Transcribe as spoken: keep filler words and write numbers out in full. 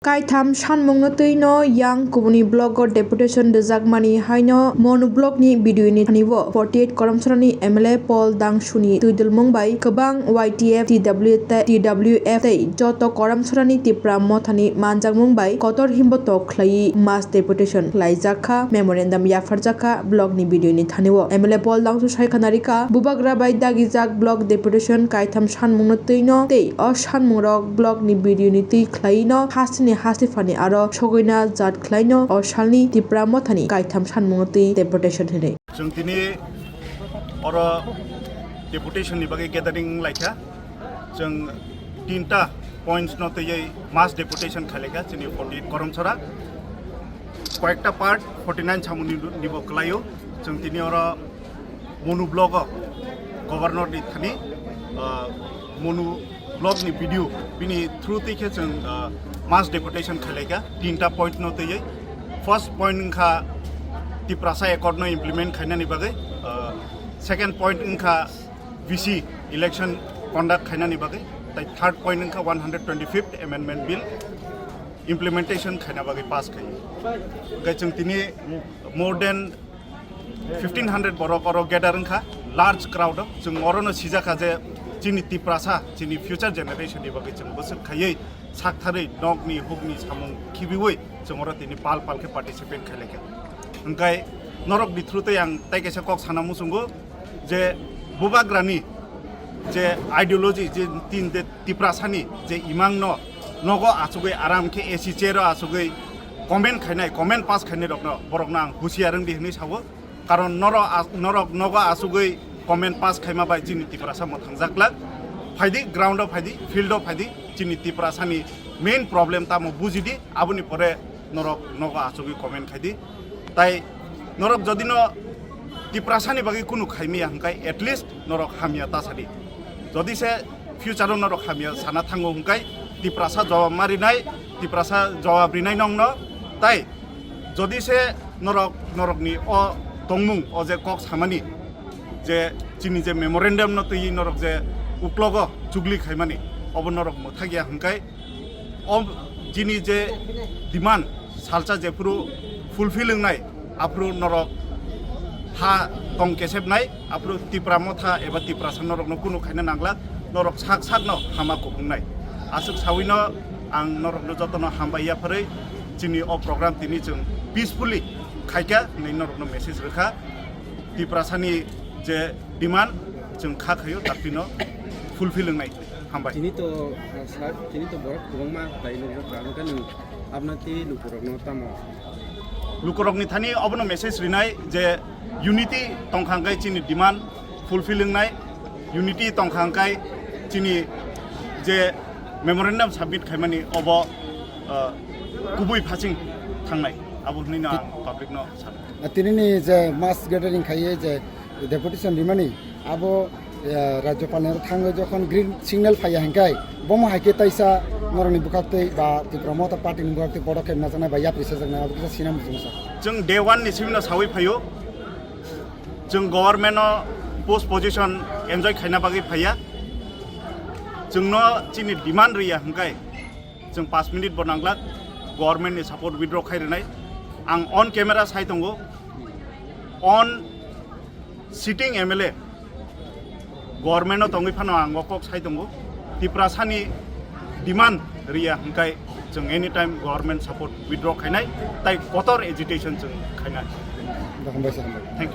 Kaitham sanmungno twi no yang kubuni block o deputation rwjakmani haino Monu block ni B D O ni thani o forty eight Karamchara ni M L A Paul Dangshu ni twidulmung bai kwbang Y T F, T W F tei, T W F tei joto Karamchara ni Tipra Motha ni manjakmung bai kotor himbo tok khlaiwi mass deputation khlaijak kha, memorandum yapharjak kha block ni B D O ni thani o. M L A Paul Dangshu sai khna rikha, bubagra bai dagijak block deputation kaitham sanmungno twi no tei o sanmungrok block ni B D O ni twi khlaiwi no hasteni haste phani aro sogwina jat khlai no o salni Tipra Motha ni kaitham sanmungno twi deputation hinwi. Chwng tini oro deputation ni bagwi gathering laikha. Chwng tinta points no twiwi mass deputation khailaikha chini forty eight Karamchara. Koyekta part forty nine samung ni, nibo kwlaio. Chwng tini oro Monu block o governor ni thani, ah, Monu block ni B D O bini through twi khe chwng, ah, mass deputation khailaikha tinta point no twiwi. First point wngkha Tiprasa Accord no implement khainani bagwi, ah, second point wngkha V C election conduct khainani bagwi, tai third point wngkha one hundred twenty fifth Amendment Bill implementation khaina bagwi pass khai. Hwnkhe chwng tini more than fifteen hundred borok oro gather wngkha, large crowd o. Chwng orono sijakha je chini Tiprasa, chini future generation ni bagwi chwng bwswk khaiwi saktharwi nokni hukni samung khibiwi chwng oro tini pal pal khe participate khailaikha. Hwnkhe norokni through tei ang tai kaisa kok sana muchungo je bubagrani je ideology, je tin de Tiprasani je imangno nogo achugwi aram khe A C chair o achugwi comment khainai, comment pass khainai rokno, borokno ang husiar wngdi hwnwi sao. Karon norok a-, norok nogo achugwi comment pass khaima bai chini Tiprasa mwthangjakla. Phaidi ground o phaidi, field o phaidi, chini Tiprasani main problem tamo bujidi, aboni pore norok nogo achugwi comment khaidi. Tai norok jodi no Tiprasani bagwi kunu khaimiya hwnkhe at least norok hamya ta sadi. Jodi se future o norok hamya sana thango hwnkhe Tiprasa jawab ma rinai, Tiprasa jawab rinai nongno. Tai jodi se norok, norokni o tongmung, o je kok samani, je chini je memorandum no twi norok je uklogo chugli khaimani, obo norok mwthagya hwnkhe o jini je demand salsa jephuru fulfill wngnai, aphuru norok ha tong kesepnai, aphuru Tipra Motha eba Tiprasa norokno kunu khaina nangla, norok sak sakno hama kuphungnai. Aswk sawino ang norokno jotono hambai yapharwi chini o program tini chwng peacefully khaikha hwnwi norokno message rwkha. Tiprasani je demand chwng kha khaio, tapino fulfill wngnai. Hambai. Tini to, uh, sir, tini to borok kwbangma khlai nukjak, hwnkhe nwng abna tei lukurokno tamo? Lukurokni thani obono message rinai je unity tongkha hwnkhe chini demand fulfill wngnai, unity tongkha hwnkhe chini je memorandum submit khaimani obo, uh, kubui phasing thangnai, abo hwnwi no ang public no sano. Tinini je mass gathering khaiye je deputation rimani, abo, eh, Rajyapal ni thangwi jokhon green signal phaiya hinkhai, bomo hai khe taisa norokni bwkhaktwi ba Tipra Motha Party ni bwkhaktwi bodokhep najaknai ba yapri sajaknai, abo kisa sinam bujung sa. Chwng day one ni simi no sawi phaio, chwng government no post position enjoy khaina bagwi phaiya, chwng no chini demand riya hinkhai, chwng paanch minute bo nanglak government ni support withdraw khai rwnai. Ang on camera sai tongo, on sitting M L A government no tongwi phano ang o kok sai tongo, Tiprasani demand riya hinkhai chwng anytime government support withdraw khainai, tai kotor agitation chwng khainai. Hambai sir, hambai. Thank you.